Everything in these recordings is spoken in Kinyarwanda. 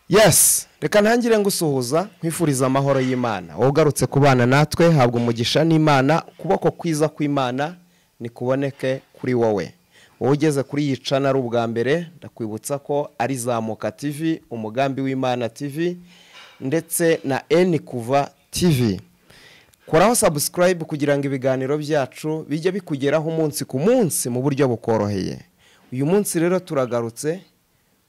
Yes, reka ntangire ngusuhuza nkwifuriza amahoro y'Imana. Wowe ugarutse kubana natwe, habwa umugisha n'Imana, ukuboko kwiza kw'Imana nikuboneke kuri wowe. Wowe ugeze kuri iyi channel ari ubwa mbere, ndakwibutsa ko ari Zamuka TV, Umugambi w'Imana TV ndetse na N Kuva TV. Koraho subscribe kugira ngo ibiganiro byacu bijye bikugeraho umunsi ku munsi mu buryo bukoroheye. Uyu munsi rero turagarutse,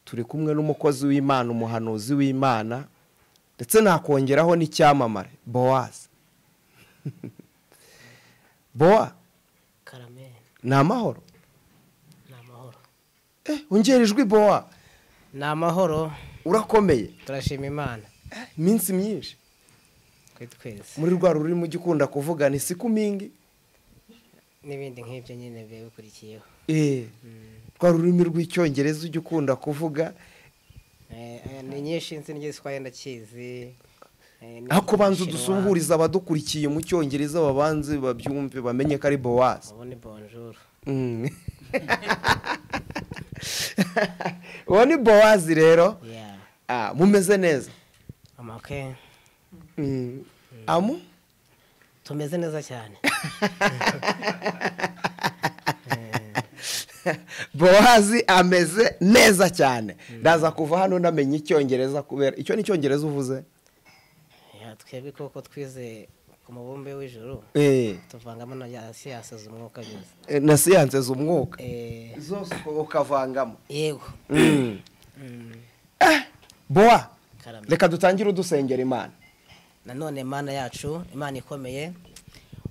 turi kumwe n'umukozi w'Imana, umuhanuzi w'Imana, ndetse nakongeraho n'icyamamare Boaz. Boa, Karame. Ni amahoro. Ni amahoro. Ongera ijwi Boa. Ni amahoro. Urakomeye. Turashima Imana. Iminsi myinshi. Twese. Muri rwa rurimi ujya ukunda kuvuga ni siku mingi n'ibindi nk'ibyo nyine biba bikurikiyeho. Rwa rurimi rw'icyongereza ujya ukunda kuvuga ni nyinshi nzi n'igiswahili ndakizi. Ariko banza udusuhuriza abadukurikiye mu cyongereza, babanze babyumve bamenye ko ari Boaz. Ubu ni bonjour. Uwo ni Boaz rero. Mumeze neza? Amake. Amu? Tumeze neza cyane. Boaz ameze neza cyane. Ndaza kuva hano namenye icyongereza kubera icyo ni icyongereza uvuze. Twebwe koko twize ku mubumbe w'ijuru. Tuvangamo na siyanse z'umwuka byose. Na siyanse z'umwuka. Zose ukavangamo. Yego. Boa, reka dutangire udusengera Imana. Nanone Imana yacu, Imana ikomeye,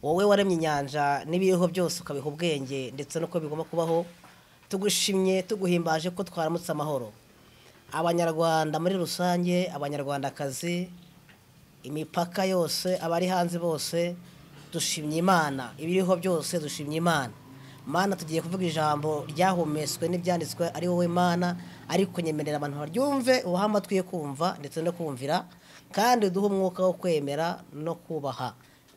wowe waremye inyanja n'ibiriho byose ukabiha ubwenge ndetse nuko bigomba kubaho, tugushimye tuguhimbaje ko twaramutse amahoro. Abanyarwanda muri rusange, abanyarwandakazi, imipaka yose, abari hanze bose, dushimye Imana, ibiriho byose dushimye Imana. Mana, tugiye kuvuga ijambo ryahumetswe n'ibyanditswe ari wowe Mana, ariko nyemerera abantu baryumve, ubahe amatwi yo kumva ndetse no kumvira, kandi duhe umwuka wo kwemera no kubaha.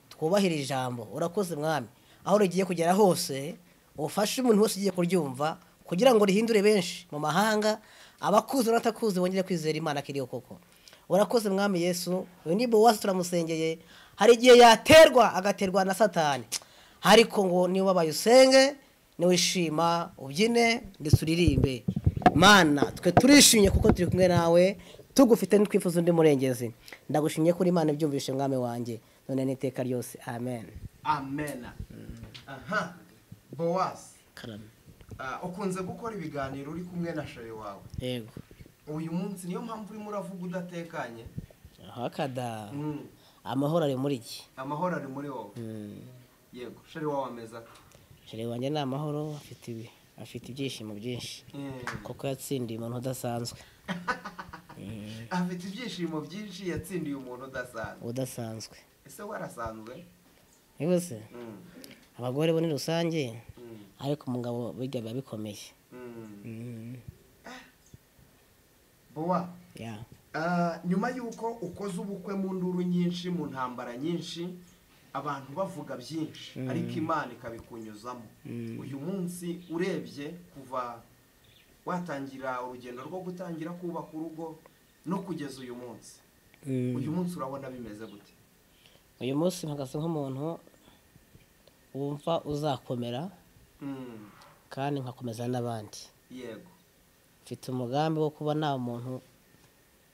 Twubahire ijambo. Urakoze Mwami, aho rigiye kugera hose ufashe umuntu wese ugiye kuryumva kugira ngo rihindure benshi mu mahanga, abakuzi n'abatakuzi bongere kwizera Imana kiriyo koko. Urakoze Mwami Yesu. Uyu ni Boaz, turamusengeye. Hari igihe yaterwa agaterwa na Satani, ariko ngo niba wabaye usenge, niwishima ubyine ndetse uririmbe. Mana, twe turishimye kuko turi kumwe nawe, tugufite ntitwifuza undi murengezi. Ndagushimye kuri Imana ibyumvishe Mwami wanjye, none n'iteka ryose. Amen. Amen. Aha. Boaz. Karame. Ukunze gukora ibiganiro uri kumwe na sheri wawe. Yego. Uyu munsi niyo mpamvu urimo uravuga udatekanye. Hakada. Amahoro ari muri iki. Amahoro ari muri wowe. Yego, sheri wawe ameze ate? Sheri wanjye ni amahoro, afite ibyishimo byinshi. Kuko yatsindiye umuntu udasanzwe. Afite ibyishimo byinshi, yatsindiye umuntu udasanzwe. Udasanzwe. Ese warasanzwe? Yego se. Abagore bo ni rusange, ariko umugabo bijya biba bikomeye. Boa. Yeah. Nyuma yuko ukoze ubukwe mu nduru nyinshi, mu ntambara nyinshi, abantu bavuga byinshi, ariko Imana ikabikunyuzamo. Uyu munsi urebye kuva watangira urugendo rwo gutangira kubaka urugo no kugeza uyu munsi. Uyu munsi urabona bimeze gute? Uyu munsi mpagaze nk'umuntu wumva uzakomera, kandi nkakomeza n'abandi. Yego. Mfite umugambi wo kuba nta muntu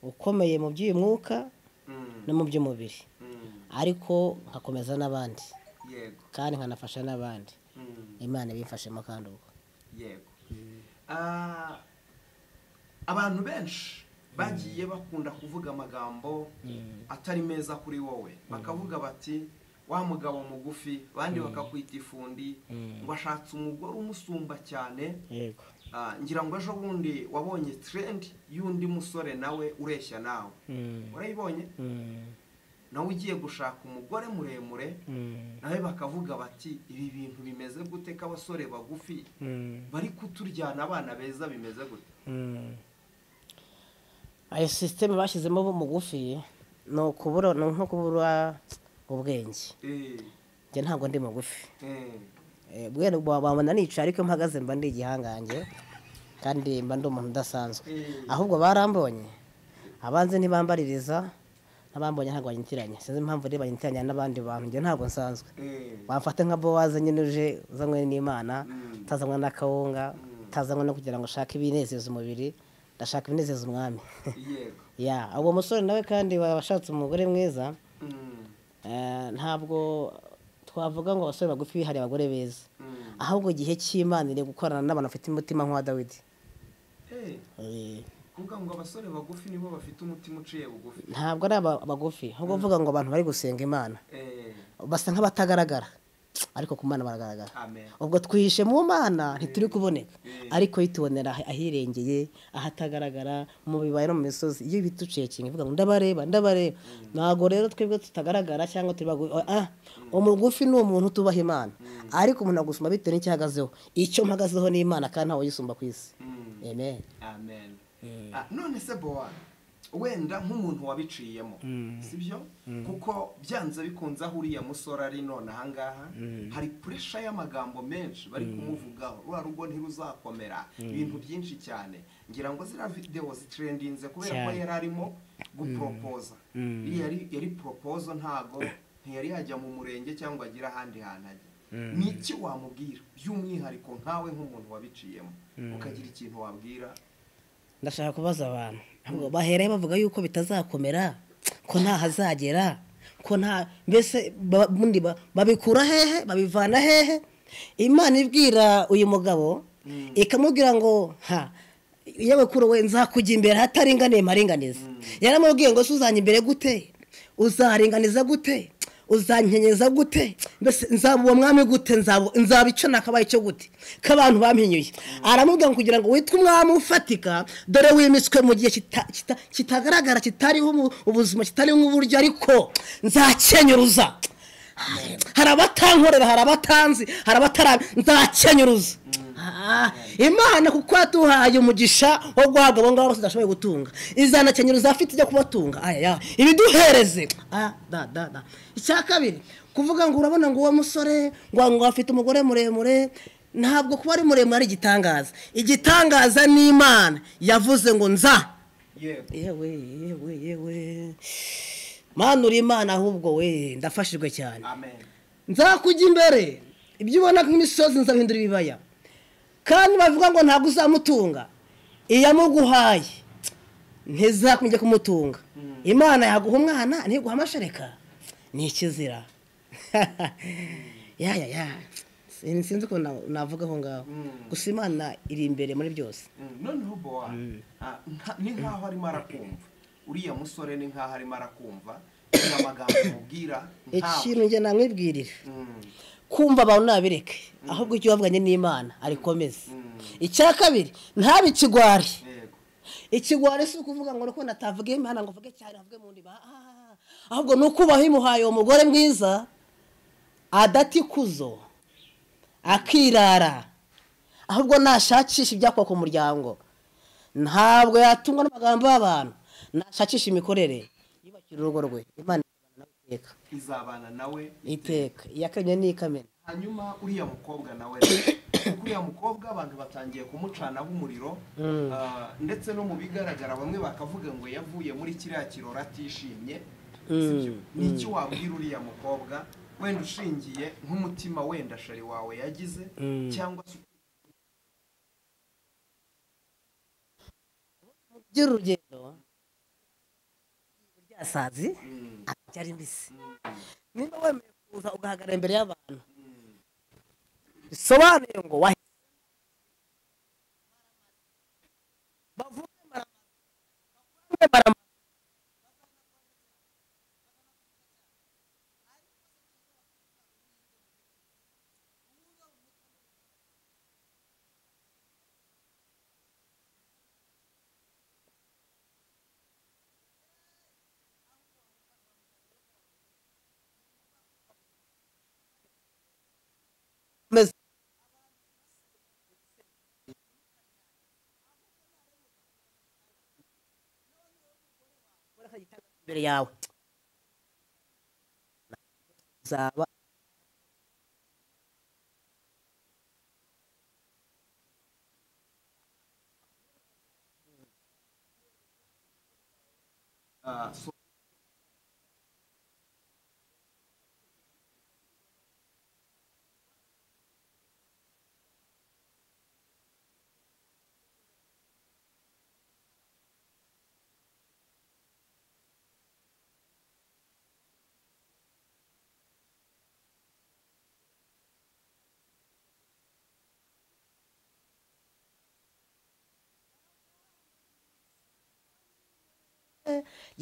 ukomeye mu by'umwuka no mu by'umubiri, ariko nkakomeza n'abandi. Yego. Kandi nkanafasha n'abandi. Imana ibimfashemo kandi ubwo. Yego. Abantu benshi bagiye bakunda kuvuga amagambo atari meza kuri wowe, bakavuga bati wa mugabo mugufi, bandi bakakwita ifundi, ngo ashatse umugore umusumba cyane. Yego. Ngira ngo ejo bundi wabonye trend y'undi musore nawe ureshya nawe. Urayibonye? Nawe ugiye gushaka umugore muremure, nawe bakavuga bati ibi bintu bimeze gute ko abasore bagufi bari kuturyana abana beza, bimeze gute? Ayo system bashyizemo mugufi no kubura, no nko kubura ubwenge. Njye ntabwo ndi mugufi. Bwene babona nica, ariko mpagaze mba ndi igihangange kandi mba ndi umuntu udasanzwe. Ahubwo barambonye Abanze ntibambaririza, n'abambonye ntabwo banyitiranya. Sinzi impamvu rero banyitiranya n'abandi bantu, njye ntabwo nsanzwe. Bamfata nka Bowaze nyine uje uzanywe n'Imana, utazanywe n'akawunga, utazanywe no kugira ngo ushake ibinezeza umubiri, ndashaka ibinezeza umwami. Yego. Ya, uwo musore nawe kandi washatse umugore mwiza. Ntabwo twavuga ngo abasore bagufi bihariye abagore beza. Ahubwo igihe cy'Imana iri gukorana n'abantu bafite umutima nk'uwa Dawidi. Kuvuga ngo abasore bagufi nibo bafite umutima uciye bugufi. Ntabwo ari abagufi, ahubwo uvuga ngo abantu bari gusenga Imana. Basa nk'abatagaragara, ariko ku Mana baragaragara. Ubwo twihishe mu Mana ntituri kuboneka, ariko yitubonera ahirengeye, ahatagaragara, mu bibaya no mu misozi. Iyo bituciye kinga ivuga ngo ndabareba, ndabareba. Ntabwo rero twebwe tutagaragara cyangwa turi bagufi. Umugufi ni umuntu utubaha Imana, ariko umuntu agusuma bitewe n'icyo ahagazeho. Icyo mpagazeho ni Imana kandi ntawe uyisumba ku isi. Amen. Amen. None se Bowa, wenda nk'umuntu wabiciyemo, sibyo? Kuko byanze bikunze aho uriya musore ari none ahangaha, hari pressure y'amagambo menshi bari kumuvugaho, rwa rugo ntiruzakomera, ibintu byinshi cyane. Ngira ngo zira video zitrendinze kubera ko yari arimo guproposa. Yari proposal, ntago ntiyari yajya mu murenge cyangwa agira ahandi hantu ajya. Niki wamubwira by'umwihariko nkawe nk'umuntu wabiciyemo, ukagira ikintu wabwira? Ndashaka kubaza abantu ahubwo bahereye bavuga yuko bitazakomera, ko nta hazagera, ko nta mbese bundi babikura hehe, babivana hehe? Imana ibwira uyu mugabo ikamubwira ngo ha yewe kuro we nzakujya imbere hataringaniye maringaniza. Yaramubwiye ngo uzanye imbere gute, uzaringaniza gute, uzankenyeza gute, mbese nzaba uwo mwami gute, nzaba icyo nakabaye cyo gute k'abantu bampinyuye. Aramubwira ngo kugira ngo witwe umwami ufatika, dore wimitswe mu gihe kitagaragara, kitariho ubuzima, kitariho uburyo, ariko nzakenyuruza. Hari abatankorera, hari abatanzi, hari abatara, nzakenyuruza. Imana kuko yaduhaye umugisha wo guhabwa abo ngabo tudashoboye gutunga, izanakenyuruza afite ijya kubatunga. Aya ibiduhereze. Da. Icya kabiri, kuvuga ngo urabona ngo uwo musore ngo afite umugore muremure, ntabwo kuba ari muremure ari igitangaza. Igitangaza ni Imana yavuze ngo nza. Yewe yewe yewe, Mana uri Imana, ahubwo we ndafashijwe cyane. Amen. Nzakujya imbere, ibyo ubona nk'imisozi nzabihindura ibibaya. Kandi bavuga ngo ntabwo uzamutunga, iyamuguhaye ntizakumye kumutunga. Imana yaguha umwana ntiguha amashereka, ni ikizira. Ya sinzi ko navuga aho ngaho. Gusa Imana iri imbere muri byose. Noneho Bowa, ni nkaho arimo arakumva uriya musore, ni nkaho arimo arakumva amagambo mubwira. Ikintu njye namwibwirira, kumva abantu nabireke, ahubwo icyo bavuganye n'Imana arikomeze. Icya kabiri, ntabe ikigwari. Ikigwari si ukuvuga ngo nuko natavuga Imana ngo mvuge cyane, avuge mu ndiba, ahubwo nukubaho imuhaye uwo mugore mwiza, adatikuzo akirara, ahubwo nashakisha ibyakwa ku muryango. Ntabwo yatungwa n'amagambo y'abantu, nashakisha imikorere yubakira urugo rwe. Imana izabana nawe iteka, iyakamye n'ikamena. Hanyuma uriya mukobwa nawe, uriya mukobwa abantu batangiye kumucanaho umuriro, ndetse no mu bigaragara bamwe bakavuga ngo yavuye muri kiriya kirori atishimye. Niki wabwira uriya mukobwa wenda ushingiye nk'umutima wenda shari wawe yagize, cyangwa se by'urugendo ryasazi cyari mbisi? Niba wemeye kuza ugahagarara imbere y'abantu, bisobanuye ngo bavuge maramaza, imbere yawe zaba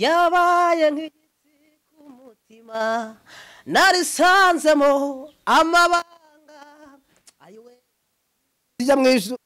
Yabaye nk'igitsi ku mutima narisanzemo amabanga ayiwe ijya mu ijuru.